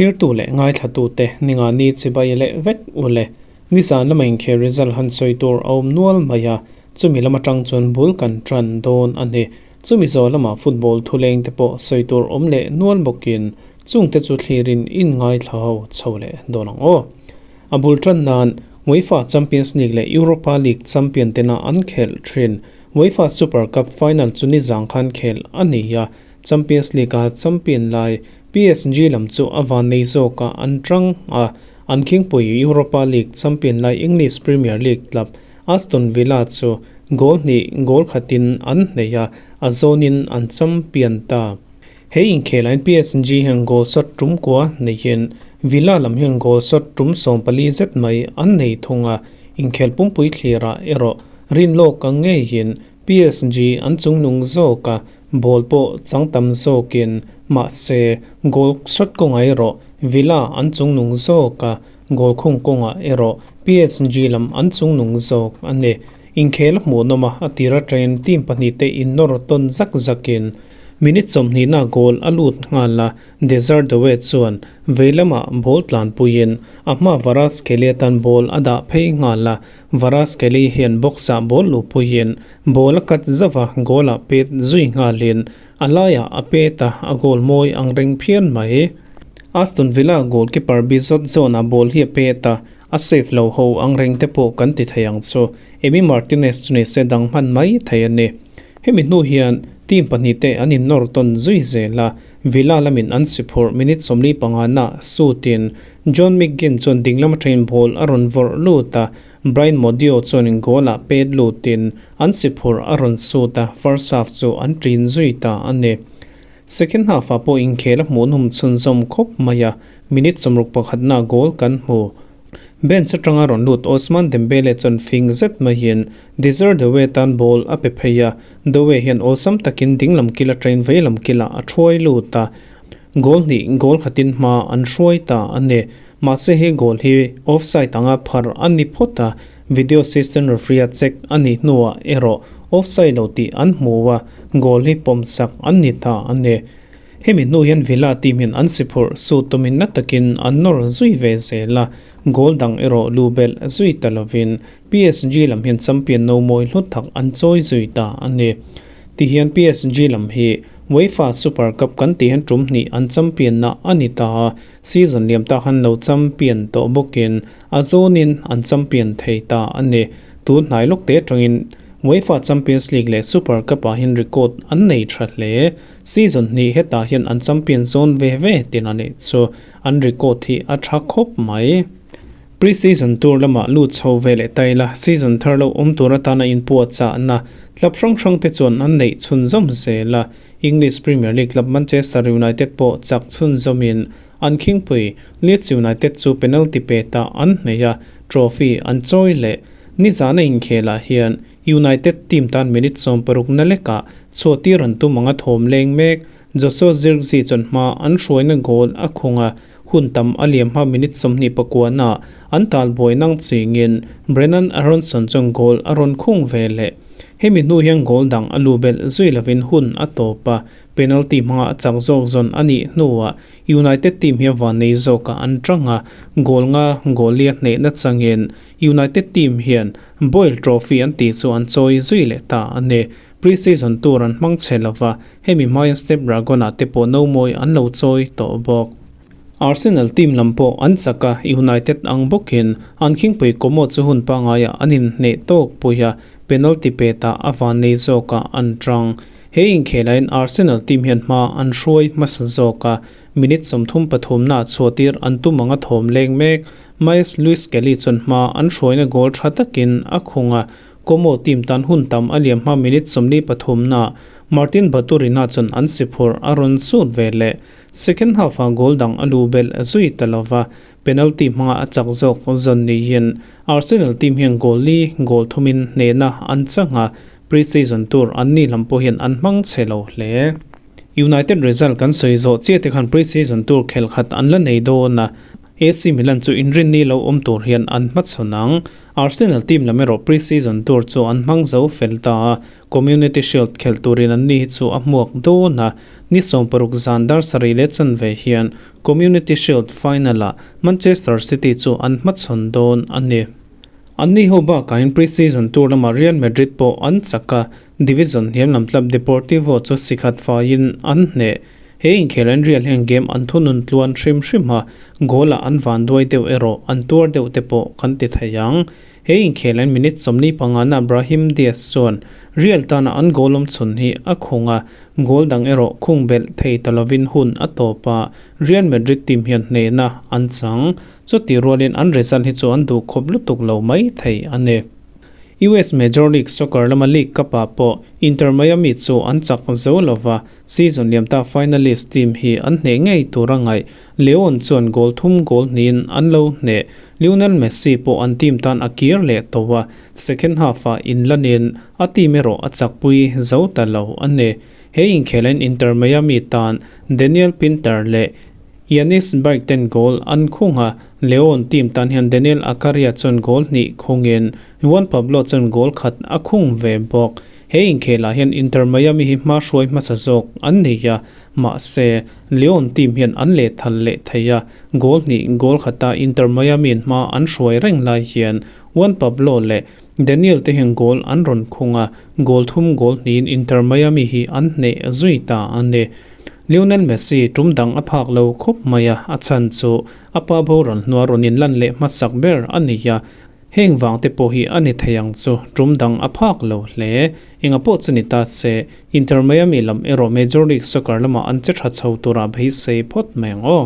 Thlirtu leh ngaithlatute ningani chibai leh vek u le. Nizan lama inkhel result han sawi tur a awm nual mai a, chumi lam atang chuan bul kan tan dawn a ni. Chumi zawh lamah football thuleng te pawh sawi tur awm leh nual bawkin chungte chu thlirin in ngaithla ho chho leh dawn ang aw. A bul tan nan UEFA Champions League leh Europa League champion tena an khelh thin UEFA Super Cup final chu nizang khan khelh a ni a, Champions League-a champion lai PSG lam chu a van nei zawkah an tang a, an khingpui Europa League champion lai English Premier League club Aston Villa chu goal hnih goal khatin an hneih a, a zawnin an champion ta. He inkhelh ain PSG hian goal shot tum kua neihin Villa lam hian goal shot tum 14 zet mai an nei thung a, inkhelh pumpui thlirah erawh rin lawk ang ngeiin PSG an chungnung zawk a, ball pawh chang tam zawkin mahse goal shot kawngah erawh Villa an chungnung zawk a, goal khung kawngah erawh PSG lam an chungnung zawk a ni. Inkhel a hmuhnawm a, a tir atangin team pahnih te innawr tawn zak zakin minute 20 na goal a lut nghal a, Desire Doue chuan vei lamah ball tlanpuiin a hma Kvaratskhelia atan ball a dah phei nghal a, Kvaratskhelia hian box ah ball luhpuiin ball a cut zauh a, goal ah pet zui nghalin a laiah a pet a, a goal mawi ang reng phian mai. Aston Villa goalkeeper Bizot zawnah ball hi a pet a, a save lo ho ang reng te pawh kan ti thei ang chu. Emi Martinez chu ni se dang hman mai thei a ni. Hemi hnu hian team pahnih te an innawr tawn zui zel a, Villa lamin an si phurh minute 45 na suitin John McGinn chuan dinglam atangin ball a rawn vawrh lut a, Brian Modio chuanin goal ah pet lutin an si phurh a rawn suit a, first half chu an ṭin zui ta a ni. Second half ah pawh inkhel a hmuhnawm chhunzawm khawp mai a, minute 61 na goal kan hmu. Bench atanga rawn lut Ousmane Dembele chuan fing zet maiin Desire Doue tan ball a pe phei a, Doue hian awlsam takin dinglam kila train veilam kilah a thuai lut a, goal hnih goal khatin hma an hruai ta a ni. Mahse he goal hi offside anga phar a ni phawt a, video assistant referee a check a nih hnuah erawh offside lo tih an hmu a, goal hi pawmsak an ni ta a ni. Hemi hnu hian Villa team hian an si phurh suit tumin na takin an nawr zui ve zel a, goal dang erawh lu belh zui ta lovin PSG lam hian champion no mawi hlu tak an chawi zui ta a ni. Tihian PSG lam hi UEFA Super Cup kan tih hian tum hnih an champion na a ni ta a, season liam ta khan lo champion tawh bawkin a zawnin an champion thei ta a ni. Tun hnai lawk te atangin UEFA Champions League leh Super Cup ah hian record an nei tha hle. Season hnih hetah hian an champion zawn ve ve tin a nih chu an record hi a tha khawp mai. Pre-season tour lamah lut chho ve leh ta ila, season thar lo awm tur atana inpuahchahna club hrang hrang te chuan an neih chhunzawm zel a. English Premier League club Manchester United pawh chak chhunzawmin an khingpui Leeds United chu penalty pe ta an hneih a, trophy an chawi leh. Nizana inkhelah hian United team tan minute 60 na lekah chhuahtir an tum anga thawm leng mek. Joshua Zirkzee chuan hma an hruaina goal a khung a, hun tam a liam hma minute 29 na an talbuai nang chingin Brennan Aronson chuan goal a rawn khung ve leh. Hemi hnu hian goal dang a lu belh zui lovin hun a tawp a, penalty hmanga a chak zawk zawn a nih hnuah United team hi a van nei zawkah an tang a, goal nga goal li a hnehna changin United team hian Boyle Trophy an tih chu an chawi zui leh ta a ni. Pre-season tour an hmang che lova, hemi hmain Step Dragon ah te pawh no mawi an lo chawi tawh bawk. Arsenal team lam pawh an chak a, United ang bawkin an khingpui Como chu hun pangaiah an inhneh tawk pui a, penalty pe ta a van nei zawkah an tang. He inkhelain Arsenal team hian hma an hruai hmasa zawk a, minute 33 na chhuahtir an tum anga thawm leng mek. Myles Lewis Skelly chuan hma an hruaina goal tha takin a khung a, Como team tan hun tam a liam hma minute 43 na Martin Baturina chuan an si phurh a rawn sut ve leh. Second half ah goal dang a lu belh zui ta lova, penalty hmanga a chak zawk zawn niin Arsenal team hian goal li goal thumin hnehna an chang a, pre-season tour an ni lam pawh hian an hmang che lo hle. United result kan sawi zawh chiah te khan pre-season tour khel khat an la nei dawn a, AC Milan chu inrinni lo awm tur hian an hmachhawn ang. Arsenal team lam erawh pre-season tour chu an hmang zo fel ta a, Community Shield khelh turin an ni hi chu a hmuak dawn a, ni 60 zan dar sarih leh chanve hian Community Shield final-ah Manchester City chu an hmachhawn dawn a ni. An ni ho bakahin pre-season tour lamah Real Madrid pawh an chak a, division hniam lam club Deportivo chu sikhat faiin an hneh. He inkhel an Real hian game an thunun tluan hrim hrim a, goal-ah an vanduai deuh erawh an tuar deuh te pawh kan ti thei ang. He inkhel an minute 45na Brahim Diaz chuan Real tana an goal awm chhun hi a khung a, goal dang erawh khung belh thei ta lovin hun a tawp a, Real Madrid team hian hnehna an chang. Chuti rualin an result hi chu an duh khawp lutuk lo mai thei a ni. US Major League Soccer lama League Cup-ah pawh Inter Miami chu an chak zo lova, season liamta finalist team hi an hneh ngei tur a ngaih. Leon chuan goal thum goal hnihin an lo hneh. Lionel Messi pawh an team tan a kir leh tawh a, second half-ah inlanin a team erawh a chakpui zo ta lo a ni. He inkhelain Inter Miami tan Daniel Pinter leh Yanis Berg ten goal an khung a, Leon team tan hian Daniel Akaria chuan goal hnih khungin Juan Pablo chuan goal khat a khung ve bawk. He inkhelah hian Inter Miami hi hma hruai hmasa zawk an nei a, mahse Leon team hian an leh thal leh thei a, goal hnih goal khata Inter Miami in hma an hruai reng lai hian Juan Pablo leh Daniel te hian goal an rawn khung a, goal thum goal hnihin Inter Miami hi an hneh zui ta a ni. Lionel Messi tum dang a phak lo khawp mai a, a chhan chu a pa boral hnua rawn inlan leh hmasak ber a ni a, heng vang te pawh hi a ni thei ang chu tum dang a phak lo hle. Enga pawh chu ni ta se, Inter Miami lam erawh Major League Soccer lamah an che tha chho turah beisei phawt mai ang aw.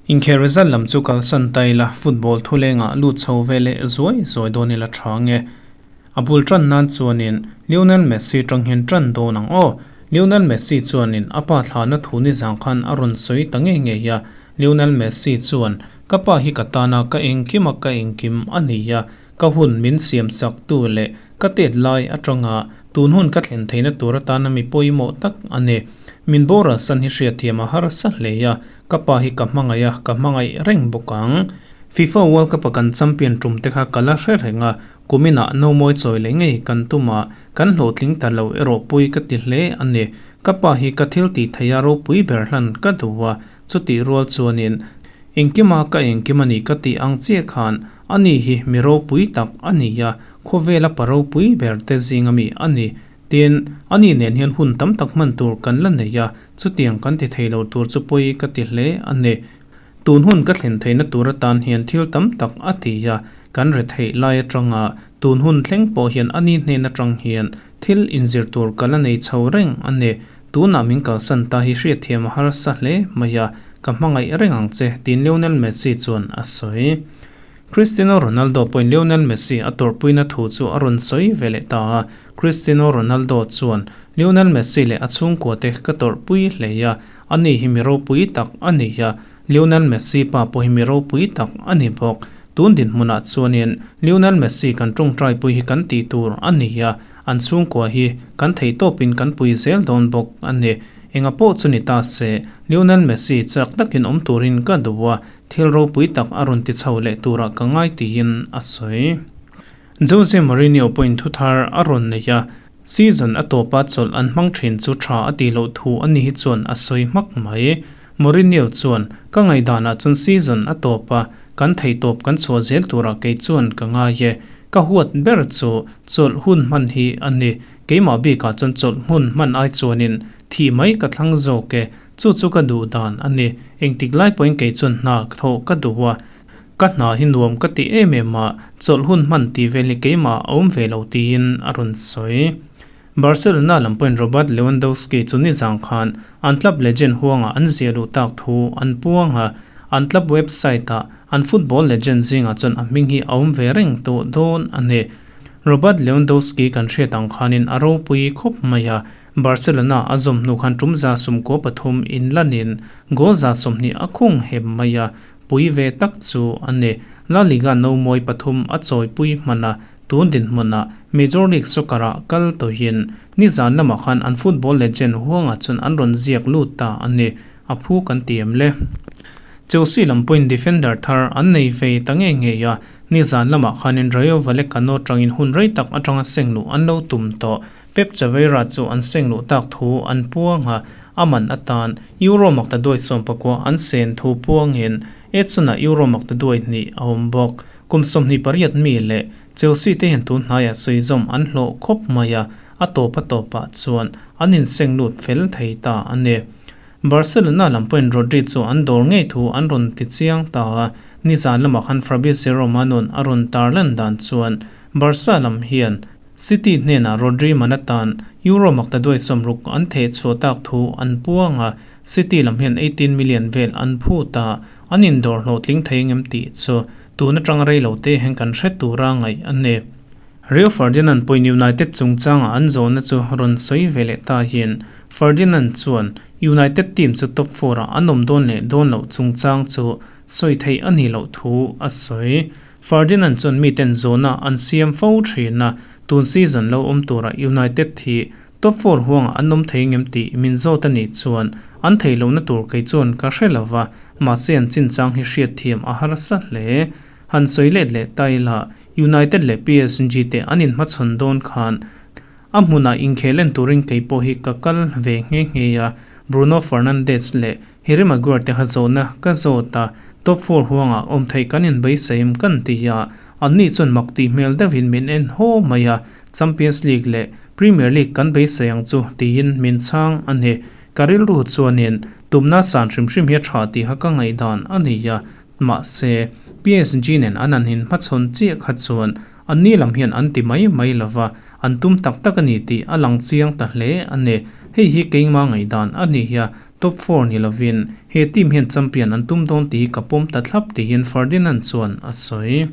Inkhel result lam chu kalsan ta ila, football thulengah lut chho ve leh zuai zuai dawn ila tha nge. A bul tan nan chuanin Lionel Messi tang hian tan dawn ang aw. Lionel Messi chuanin a pa thlahna thu ni zang khan a rawn sawi ta ngei ngei a. Lionel Messi chuan, Ka pa hi ka tana ka engkim a ka engkim a ni a, ka hun min siam sak tu leh ka tet lai atanga tun hun ka thlen theihna tur atana mi pawimawh tak a ni. Min boral san hi hriatthiam a harsa hle a, ka pa hi ka hmangaih a, ka hmangaih reng bawk ang. FIFA World Cup a kan champion tum te kha ka la hre reng a, Kuminah no mawi chawi leh ngei kan tum a, kan hlawhtling ta lo erawh pui ka ti hle a ni. Ka pa hi ka thil tih theih a ropui ber hlan ka duh a, chutih rual chuanin engkima ka engkim a ni ka tih ang chiah khan ani hi mi ropui tak a ni a, khawvela pa ropui ber te zing ami a ni. Tin, ani nen hian hun tam tak hman tur kan la nei a, chutiang kan ti thei lo tur chu pawi ka ti hle a ni. Tun hun ka thlen theihna tur atan hian thil tam tak a ti a, kan re theih lai atanga tun hun thleng pawh hian ani hnen atang hian thil inzir tur ka la nei chho reng a ni. Tunah min kalsan ta hi hriatthiam a harsa hle mai a, ka hmangaih reng ang che, tiin Lionel Messi chuan a sawi. Cristiano Ronaldo pawhin Lionel Messi a tawrhpuina thu chu a rawn sawi ve leh ta a, Cristiano Ronaldo chuan, Lionel Messi leh a chhungkuate ka tawrhpui hle a, Ani hi mi ropui tak a ni a, Lionel Messi pa pawh hi mi ropui tak a ni bawk. Tun dinhmunah chuanin Lionel Messi kan tawngtaipui hi kan tih tur a ni a, an chhungkua hi kan theihtawpin kan pui zel dawn bawk a ni. Enga pawh chu ni ta se, Lionel Messi chak takin awm turin ka duh a, thil ropui tak a rawn ti chho leh turah ka ngai tiin a sawi. Jose Mourinho pawhin thuthar a rawn nei a, season a tawpa chawlh an hmang thin chu tha a tih loh thu a ni hi chuan a sawi hmak mai. Mourinho chuan, Ka ngaihdanah chuan season a tawpa kan theihtawp kan chhuah zel turah kei chuan ka ngai e. Ka huat ber chu chawlh hun hman hi a ni. Keimah bikah chuan chawlh hmun hman ai chuanin thih mai ka thlang zawk e. Chu chu ka duh dan a ni. Engtik lai pawhin kei chuan hna thawh ka duh a. Ka hna hi nuam ka ti em em a, chawlh hun hman tih vel hi keimah a awm ve lo tiin a rawn sawi. Barcelona lam pawhin Robert Lewandowski chu nizang khan an club legend huangah an ziah luh tak thu an puang a, an club website-ah an football legend zingah chuan a hming hi a awm ve reng tawh dawn a ni. Robert Lewandowski kan hriat ang khanin a ropui khawp mai a, Barcelona a zawm hnu khan tum 13 inlanin goal 20 a khung hem mai a, Pui ve tak chu a ni. La Liga no mawi pathum a chawipui hman a, tun dinhmunah Major League Soccer-ah kal tawhin nizan lamah khan an football legend huangah chuan an rawn ziak lut ta a ni. A phu kan ti em le? Chelsea lam pawhin defender thar an nei ve ta ngei ngei a, Nizan lamah khanin Rayo Vallecano atangin hun rei tak atanga seng luh an lo tum tawh. Pep Chaveira chu an seng luh tak thu an puang a, a man atan Euro maktaduai 19 an sen thu puangin Edson-ah Euro maktaduai hnih a awm bawk. Kum 28 mi leh Chelsea te hian tun hnaiah sawi zawm an hlawh khawp mai a, a tawp a tawpah chuan an inseng lut fel thei ta a ni. Barcelona lam pawhin Rodri chu an dawr ngei thu an rawn ti chiang ta a, nizan lamah khan Fabrizio Romano-a'n a rawn tarlan dan chuan Barca lam hian City hnenah Rodri man atan Euro maktaduai 60 an theh chhuah tak thu an puang a, City lam hian 18 million vel an phut a, an indawr hlawhtling thei ngem tih chu tun atanga rei lo te hian kan hre tura ngaih a ni. Rio Ferdinand pawhin United chungchanga an zawhna chu rawn sawi ve leh ta hian Ferdinand chuan United team chu top four ah an awm dawn leh dawn loh chungchang chu sawi theih a nih loh thu a sawi. Ferdinand chuan miten zawhna an siam fo thin a, tun season lo awm tura United hi top four huangah an awm thei ngem tih min zawt a nih chuan an theih lohna tur kei chuan ka hre lova, mahse an chinchang hi hriatthiam a harsa hle. Han sawi let leh ta ila, United leh PSG te an inhmachhawn dawn khan a hmunah inkhel en turin kei pawh hi ka kal ve nghe nghe a, Bruno Fernandes leh Harry Maguire te kha zawhna ka zawt a, top four huangah awm theih kan inbeisaim kan ti a, anni chuan mak tih hmel deuhin min en haw mai a, Champions League leh Premier League kan beisei ang chu tiin min chhang a ni. Ka rilru chuanin tumna san hrim hrim hi a tha tih kha ka ngaihdan a ni a, Mahse, PSG nen an an inhmachhawn chiah kha chuan anni lam hian an ti mai mai lo va, an tum tak tak a ni tih a lang chiang ta hle a ni. Hei hi keimah ngaihdan a ni a, top four ni lovin he team hian champion an tum dawn tih hi ka pawm ta thlap tiin Ferdinand chuan a sawi.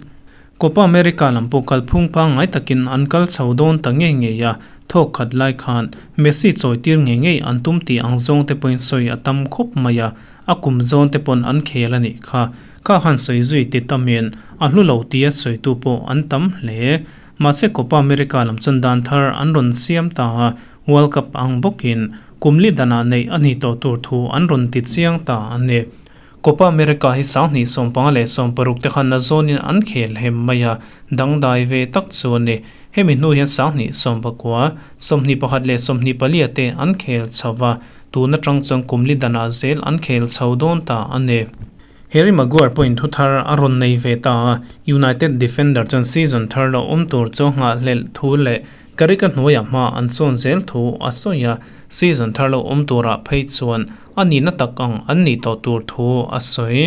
Copa America lam pawh kalphung pangngai takin an kal chho dawn ta ngei ngei a, thawk khat lai khan Messi chawitir ngei ngei an tum tih ang zawng te pawhin sawi a tam khawp mai a, A kum zawn te pawn an khel a nih kha. Kha han sawi zui ti tamin a hlu lo tia sawitu pawh an tam hle. Mahse Copa America lam chuan dan thar an rawn siam ta a, World Cup ang bawkin kum li danah neih a ni tawh tur thu an rawn ti chiang ta a ni. Copa America hi 2015 leh 16 te khan a zawnin an khel hem mai a, dangdai ve tak chu a ni. Hemi hnu hian 2019, 21 leh 24 te an khel chho va. Tun atang chuan kum li danah zel an khel chho dawn ta a ni. Harry Maguire pawhin thu thar a rawn nei ve ta a, United defender chuan season thar lo awm tur chu nghahhlelh thu leh Carrick-a hnuaiah hma an sawn zel thu a sawi a, season thar lo awm turah phei chuan a nihna tak ang an nih tawh tur thu a sawi.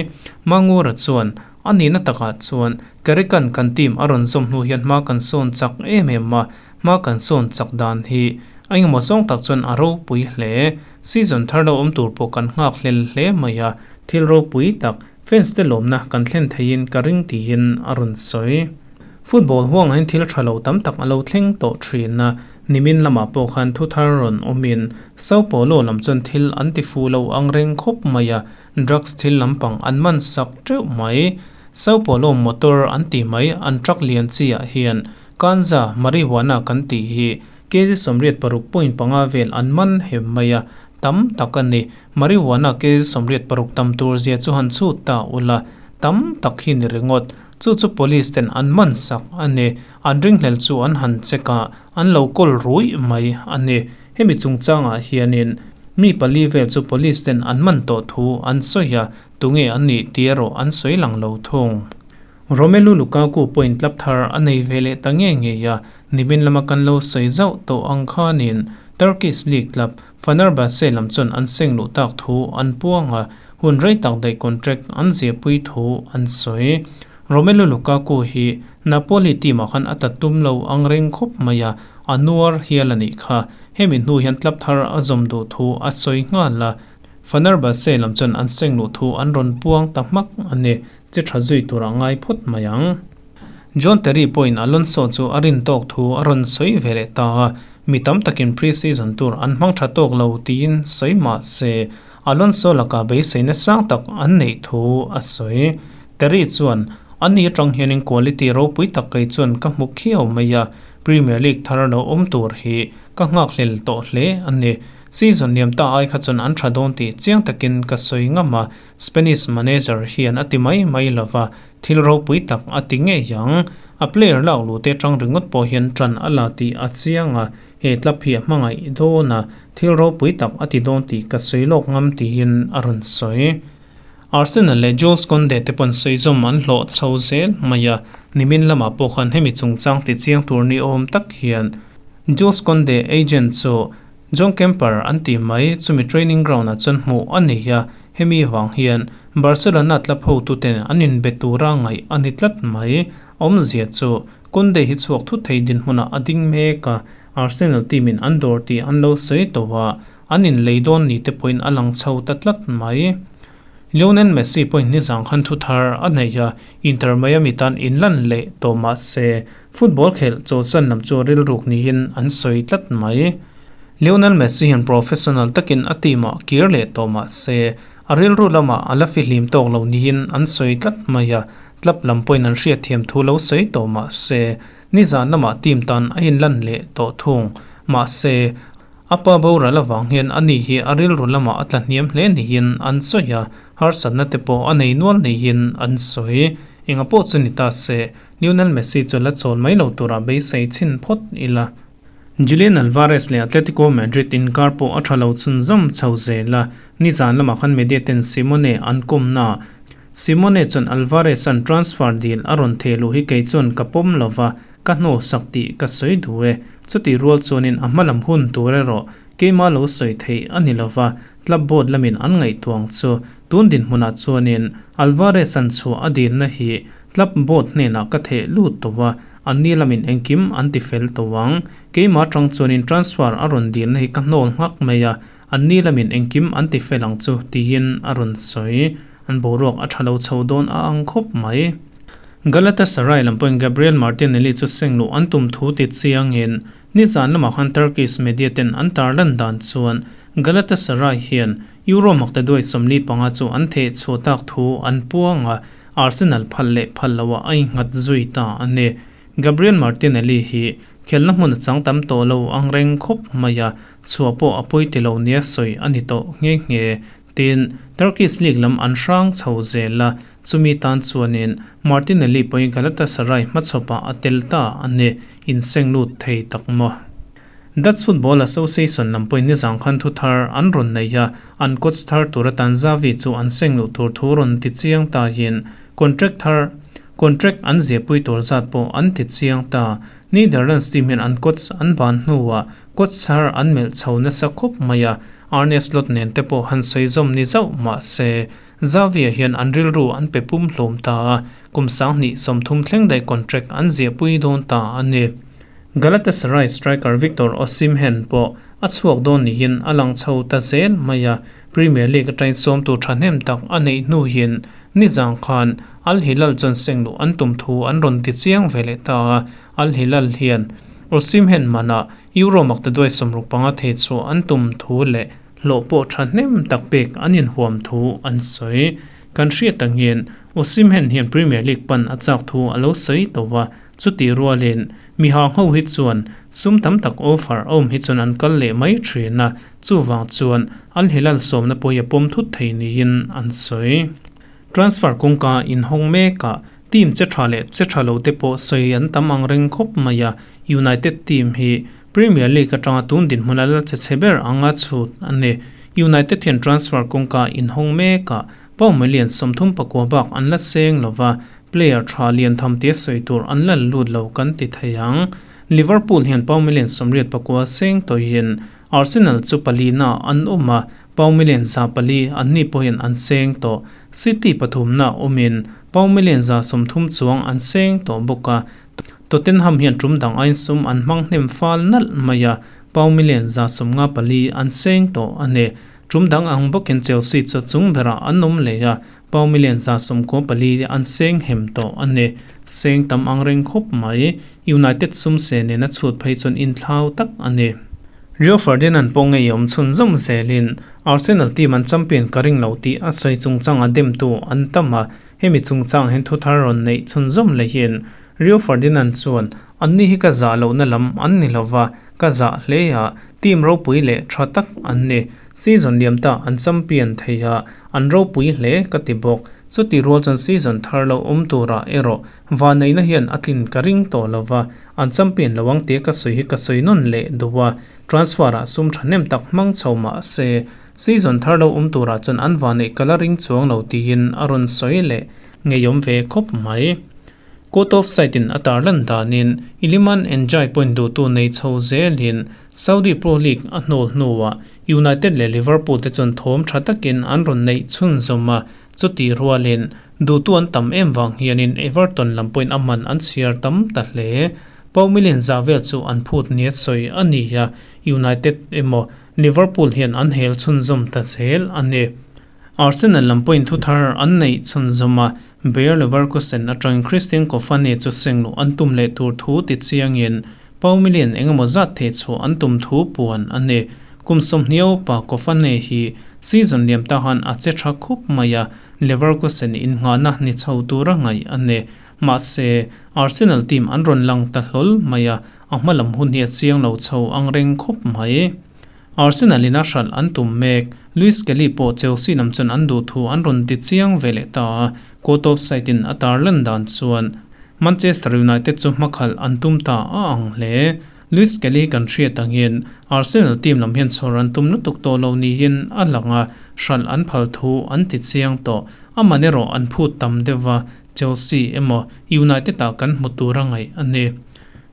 Mangura chuan a nihna takah chuan Carrick-a'n kan team a rawn zawm hnu hian hma kan sawn chak em em a, Hma kan sawn chak dan hi a engemaw zawng tak chuan a ropui hle. Season thar lo awm tur pawh kan nghak hlel hle mai a, thil ropui tak fans te lawmna kan thlen theiin ka ring tiin a rawn sawi. Football huangah hian thil tha lo tam tak a lo thleng tawh thin a, nimin lamah pawh khan thu thar rawn awmin Sao Paulo lam chuan thil an ti fuh lo ang reng khawp mai a, drugs thil lampang an man sak teuh mai. Sao Paulo motor an ti mai an truck lian chi ah hian Kanza, marijuana kan tih hi kg 86.5 vel an man hem mai a, tam tak a ni. Marijuana kg 86 tam tur zia chu han chhut ta ula, tam tak hi ni ringawt. Chu chu police ten an man sak a ni. An ringhlel chu an han check a, an lo kawl ruih mai a ni. Hemi chungchangah hianin mi pali vel chu police ten an man tawh thu an sawi a, tunge an nih tih erawh an sawi lang lo thung. Romelu Lukaku pawhin club thar a nei ve leh ta nge ngei a, nimin lama kan lo sawi zauh tawh ang khanin Turkish League club Fenerbahce lam chuan an seng luh tak thu an puang a, hun rei tak daih contract an ziahpui thu an sawi. Romelu Lukaku hi Napoli team ah khan a tla tum lo ang reng khawp mai a, a nuar hial a nih kha. Hemi hnu hian club thar a zawm duh thu a sawi nghal a, Fenerbahce lam chuan an seng luh thu an rawn puang ta hmak a ni. Che tha zui tur a ngai phawt mai ang. John Terry pawhin Alonso chu a rin tawk thu a rawn sawi ve leh ta a, mi tam takin pre-season tur an hmang tha tawk lo tiin sawi mah se, Alonso lakah beiseina sang tak an neih thu a sawi. Terry chuan, Ani atang hianin quality ropui tak kei chuan ka hmu khiau mai a, Premier League thar lo awm tur hi ka nghakhlel tawh hle a ni. Season liam ta ai kha chuan an tha dawn tih chiang takin ka sawi ngam a, Spanish manager hian a ti mai mai lova, thil ropui tak a ti ngei ang. A player lak luh te atang ringawt pawh hian tan a la tih a chiang a, he club hi a hmangaih dawn a, thil ropui tak a ti dawn tih ka sawi lawk ngam tiin a rawn sawi. Arsenal leh Jules Kounde te pawn sawizawm an hlawh chho zel mai a, nimin lamah pawh khan hemi chungchang ti chiang tur ni awm tak hian Jules Kounde agent chu John Kemper an tih mai chumi training ground ah chuan hmuh a nei a, hemi vang hian Barcelona club hotuten an inbe tura ngaih a ni tlat mai. Awmzia chu Kounde hi chhuak thut thei dinhmunah a ding mek a, Arsenal team in an dawr tih an lo sawi tawh a, An inlei dawn ni te pawhin a lang chho ta tlat mai. Lionel Messi pawhin nizang khan thu thar a nei a, Inter Miami tan inlan leh tawh mah se, football khelh chawlhsan lam chu rilruk niin an sawi tlat mai. Lionel Messi hian professional takin a team ah kir leh tawh mah se, a rilru lamah a la fihlim tawk lo niin an sawi tlat mai a, club lam pawhin an hriatthiam thu lo sawi tawh mah se, nizan lamah team tan a inlan leh tawh thung. Mahse, A pa boral avang hian ani hi a rilru lamah a tla hniam hle niin an sawi a, harsatna te pawh a nei nual niin an sawi. Enga pawh chu ni ta se, Lionel Messi chu la chawl mai lo tura beisei chhin phawt ila. Julian Alvarez leh Atletico Madrid inkar pawh a tha lo chhunzawm chho zel a, nizan lamah khan media ten Simone an kawmna ah Simone chuan Alvarez-a'n transfer dil a rawn theh luh hi kei chuan ka pawm lo va, Ka hnawl sak tih ka sawi duh e. Chutih rual chuanin a hma lam hun tur erawh keimah lo sawi theih a ni lova, club board lamin an ngaihtuang chu tun dinhmunah chuanin Alvarez-a'n chhuah a dilna hi club board hnenah ka theh lut tawh a, anni lamin engkim an ti fel tawh ang. Keimah atang chuanin transfer a rawn dilna hi ka hnawl nghak mai a, anni lamin engkim an ti fel ang chu tiin a rawn sawi. An boruak a tha lo chho dawn a ang khawp mai. Galatasaray lam pawhin Gabriel Martinelli chu seng luh an tum thu ti chiangin nizan lamah khan Turkish media ten an tarlan dan chuan Galatasaray hian Euro maktaduai 45 chu an theh chhuah tak thu an puang a, Arsenal phal leh phal loah a innghat zui ta a ni. Gabriel Martinelli hi khelna hmun a chang tam tawh lo ang reng khawp mai a, chhuah pawh a pawi ti lo nia sawi a ni tawh nghe nghe. Tin, Turkish League lam an hrang chho zel a, chumi tan chuanin Martinelli pawhin Galatasaray hmachhawpah a tel ta a ni, inseng lut thei tak maw? Dutch Football Association lam pawhin nizang khan thu thar an rawn nei a, an coach thar tur atan Xavi chu an seng luh tur thu rawn ti chiang tahin contract thar contract an ziahpui tur zat pawh an ti chiang ta. Netherlands team hian an coach an ban hnuah coach thar an melh chho nasa khawp mai a, Arne Slot nen te pawh han sawi zawm ni zauh mah se, Xavi-a hian an rilru an pe pum hlawm ta a, kum 2030 thleng daih contract an ziahpui dawn ta a ni. Galatasaray striker Victor Osimhen pawh a chhuak dawn niin a lang chho ta zel mai a, Premier League atangin sawmtu thahnem tak a neih hnuin nizang khan Al Hilal chuan seng luh an tum thu an rawn ti chiang ve leh ta a, Al Hilal hian Osimhen manah Euro maktaduai 65 thei chu an tum thu leh hlawh pawh thahnem tak pek an inhuam thu an sawi. Kan hriat angin Osimhen hian Premier League pan a chak thu a lo sawi tawh a, chutih rualin mi hang ho hi chuan sum tam tak offer a awm hi chuan an kal leh mai thin a, chuvang chuan Al Hilal sawmna pawh hi a pawm thut thei niin an sawi. Transfer kawngka inhawng mekah Team che tha leh che tha lo te pawh sawi an tam ang reng khawp mai a, United team hi Premier League atanga tun dinhmun a lal che chhe ber anga chhut a ni. United hian transfer kawngka inhawng mek a, Pau million 39 bak an la seng lo va, player tha lian tham tia sawi tur an la lut lo kan ti thei ang. Liverpool hian Pau million 89 seng tawhin Arsenal chu palina an awm a, Pau million 400 anni pawhin an seng tawh. City pathumna awmin Pau million 130 chuang an seng tawh bawk a, Tottenham hian tum dang aiin sum an hmang hnem fal nalh mai a, Pau million 154 an seng tawh a ni. Tum dang ang bawkin Chelsea chu chung berah an awm leh a, Pau million 94 an seng hem tawh a ni. Seng tam ang reng khawp mai, United sum se nena chhut phei chuan inthlau tak a ni. Rio Ferdinand pawh ngei awm chhun zawm zelin Arsenal team an champion ka ring lo tih a sawi chungchanga demtu an tam a, hemi chungchang hian thu thar rawn neih chhun zawm lehin Rio Ferdinand chuan, Anni hi ka zah lohna lam an ni lova, Ka zah hle a, team ropui leh tha tak an ni. Season liam ta an champion thei a, an ropui hle ka ti bawk. Chuti rual chuan season thar lo awm turah erawh vanneihna hian a tlin ka ring tawh lo va, an champion lo ang tia ka sawi hi ka sawi nawn leh duh a, transfer ah sum thahnem tak hmang chho mah se, season thar lo awm turah chuan an vanneih ka la ring chuang lo tiin a rawn sawi leh ngeiawm ve khawp mai. Court of Site in a tarlan danin Iliman N'Jai point duhtu nei chho zelin Saudi Pro League a hnawl hnuah United leh Liverpool te chuan thawm tha takin an rawn neih chhunzawm a, chutih rualin duhtu an tam em vang hianin Everton lam pawhin a man an chhiar tam ta hle. Pau million zah vel chu an phut nia sawi a ni a, United emaw Liverpool hian an hel chhunzawm ta zel a ni. Arsenal lam pawhin thuthar an neih chhunzawm a, Bayer Leverkusen atangin Christian Kofane chu sengluh an tum leh tur thu ti chiangin pau million eng emaw zat theh chhuah an tum thu puan a ni. Kum sawmhnih upa Kofane hi season liam ta han a che tha khup mai a, Leverkusen innghahna ni chho tura ngaih a ni. Mahse, Arsenal team an rawn lang ta hlawl mai a, a hma lam hun hi a chiang lo chho ang reng khawp mai. Arsenal in a hralh an tum mek. Luis Kelly pawh Chelsea lam chuan an duh thu an rawn ti chiang ve leh ta a, court of side in a tarlan dan chuan Manchester United chu hmakhalh an tum ta a ang hle. Luis Kelly kan hriat angin Arsenal team lam hian chhawr an tum lutuk tawh lo niin a lang a, hralh an phal thu an ti chiang tawh. Aman erawh an phut tam deuh va, Chelsea emaw United ah kan hmu tur a ngaih a ni.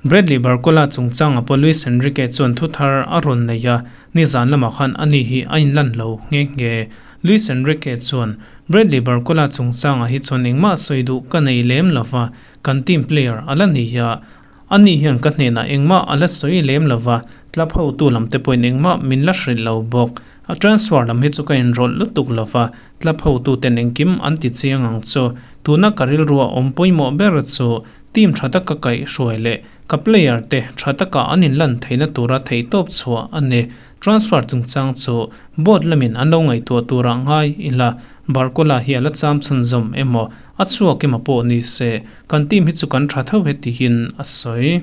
Bradley Barcola chungchanga pawh Luis Enrique chuan thu thar a rawn nei a, nizan lamah khan ani hi a inlan lo nghe nghe. Luis Enrique chuan, Bradley Barcola chungchangah hi chuan engmah sawi duh ka nei lem lo va, kan team player a la ni a, ani hian ka hnenah engmah a la sawi lem lo va, club hotu lam te pawhin engmah min la hrilh lo bawk. A transfer lam hi chu ka inrawlh lutuk lo va, club hotuten engkim an ti chiang ang chu. Tuna ka rilrua awm pawimawh ber chu Team tha taka kaihhruai leh ka player te tha taka an inlan theihna tura theihtawp chhuah a ni. Transfer chungchang chu board lamin an lo ngaihtuah turah ngai ila, Barcola hi a la cham chhunzawm emaw a chhuak emaw pawh ni se, kan team hi chu kan tha tho he tihin a sawi.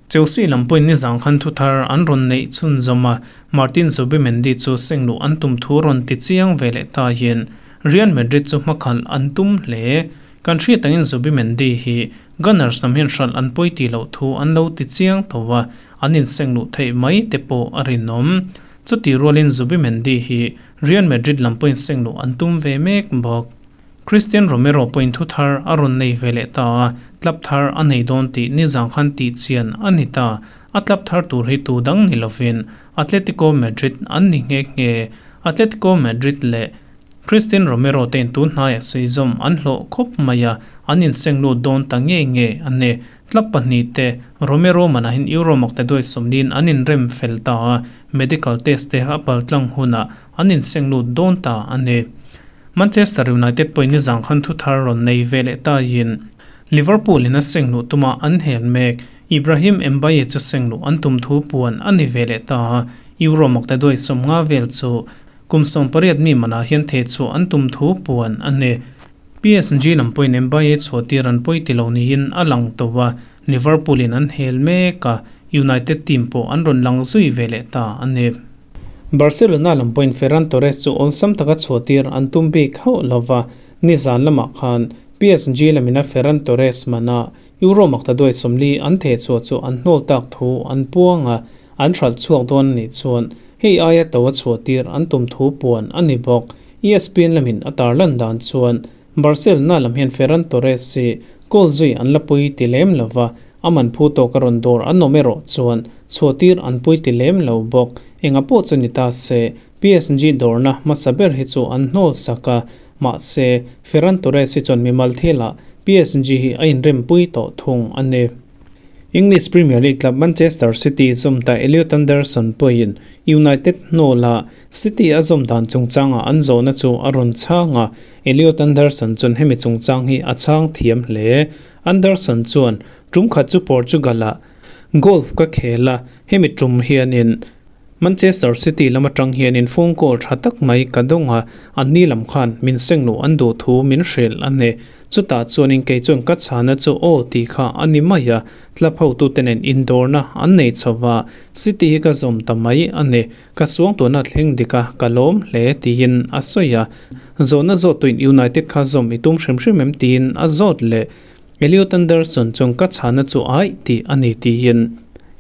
Chelsea lam pawhin nizang khan thuthar an rawn neih chhunzawm a, Martin Zubimendi chu sengluh an tum thu rawn ti chiang ve leh ta hian Real Madrid chu hmakhalh an tum hle. Kan hriat angin Zubimendi hi Gunners lam hian hralh an pawi tih loh thu an lo ti chiang tho a, an inseng luh theih mai te pawh a rinawm. Chutih rualin Zubimendi hi Real Madrid lam pawhin seng luh an tum ve mek bawk. Cristian Romero pawhin thu thar a rawn nei ve leh ta a, club thar a nei dawn tih nizang khan tih chian a ni ta. A club thar tur hi tu dang ni lovin Atletico Madrid an ni nghe nghe. Atletico Madrid leh Cristian Romero te in tun hnaiah suizawm an hlawh khawp mai a, an inseng lut dawn ta nge nge a ni. Club pahnihte Romero manahin Euro makte duai sawmliin an inrem fel ta a, medical test te a pal tlang hunah an inseng lut dawn ta a ni. Manchester United pawhin nizang khan thu thar rawn nei ve leh taiin Liverpool in a seng luh tuma an hel mek. Ibrahim Mbaye chu seng luh an tum thu puan a ni ve leh ta a, Euro makte duai 50 vel chu Kum 18 mi manah hian theh chhuah an tum thu puan a ni. PSG lam pawhin Mbaye chhuah tir an pawi ti lo niin a lang tawh a, Liverpool in an hel mek a, United team pawh an rawn lang zui ve leh ta a ni. Barcelona lam pawhin Ferran Torres chu awlsam taka chhuah tir an tum bik hauh lo va, nizan lamah khan PSG lamina Ferran Torres manah Euro makta duai 40 an theh chhuah chu an hnawl tak thu an puang a, an hralh chhuak dawn a nih chuan hei aia to a chhuah tir an tum thu puan a ni bawk. ESPN lamin a tarlan dan chuan Barcelona lam hian Ferran Torres hi goal zui an la pui ti lem lo va, a man phu tawk a rawn dawr an awm erawh chuan chhuah tir an pui ti lem lo bawk. Enga pawh chu ni ta se, PSG dawrna hmasa ber hi chu an hnawl sak a, mahse Ferran Torres hi chuan mimal thilah PSG hi a inrempui tawh thung a ni. English Premier League club Manchester City zawm ta Elliot Anderson pawhin United hnawla City a zawm dan chungchangah an zawhna chu a rawn chhang a, Elliot Anderson chuan hemi chungchang hi a chhang thiam hle. Anderson chuan, Tum khat chu Portugal-ah golf ka khel a, hemi tum hianin. Manchester City lam atang hianin phone call tha tak mai ka dawng a, anni lam khan min seng luh an duh thu min hrilh a ni. Chutah chuanin kei chuan ka chhana chu aw tih kha a ni mai a, club hotute nen indawrna an nei chho va, City hi ka zawm ta mai a ni. Ka suangtuahna thleng dik a, ka lawm hle tiin a sawi a. Zawhna zawhtuin United kha zawm i tum hrim hrim em tiin a zawt leh. Elliot Anderson chuan ka chhana chu aih tih a ni tiin.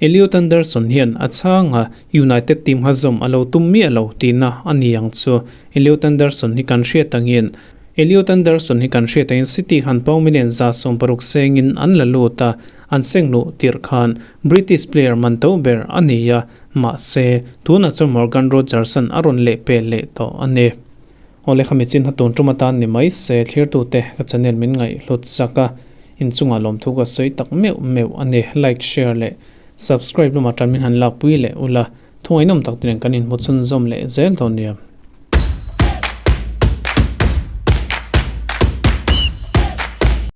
Elliot Anderson hian a chhang a, United team kha zawm a lo tum miah lo tihna a ni ang chu. Elliot Anderson hi kan hriat angin Elliot Anderson hi kan hriat angin City khan pau million 160 sengin an la lut a, an seng luh tirh khan British player man to ber a ni a, mahse tunah chuan Morgan Rogerson a rawn lehpel leh tawh a ni. Awle khami chin hatun tum atan ni mai se thlirtute ka channel min ngaihhlut sak a, inchungah lawmthu ka sawi tak meuh meuh a ni. Like, share leh subscribe lamah tan min han lakpui leh ula, thungainawm tak te nen kan inhmu chhunzawm leh zel dawn nia.